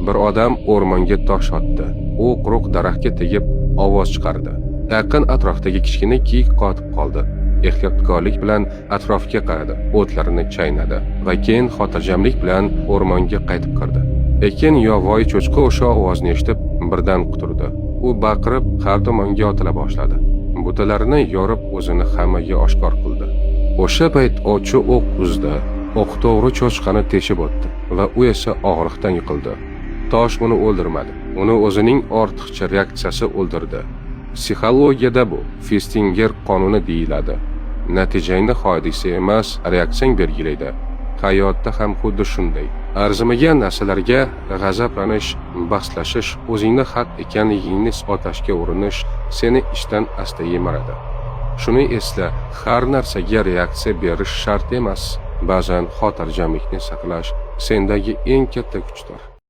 Bir odam o'rmonga tosh otdi. U quruq daraxtga tegib ovoz chiqardi. Yaqin atrofdagi kichkina kiyik qotib qoldi. Ehtiyotkorlik bilan atrofga qaradi, o'tlarini chaynadi va keyin xotirjamlik bilan o'rmonga qaytib kirdi. Lekin yovvoyi cho'chqa o'sha ovozni eshitib, birdan quturdi. U baqirib har tomonga otila boshladi. Butalarini yorib o'zini hammaga oshkor qildi. O'sha payt ovchi o'q uzdi. O'q to'g'ri cho'chqani teshib o'tdi va u esa og'riqdan yiqildi. Tosh uni o'ldirmadi. Uni o'zining ortiqcha reaksiyasi o'ldirdi. Psixologiyada bu Festinger qonuni deyiladi. Natijangni hodisa emas, reaksiyang belgilaydi. Hayotda ham xuddi shunday. Arzimagan narsalarga g'azablanish, bahslashish, o'zingni haq ekanligingni isbotlashga urinish seni ichdan asta yemiradi. Shuni esla, har narsaga reaksiya berish shart emas. Ba'zan xotirjamlikni saqlash sendagi eng katta kuchdir.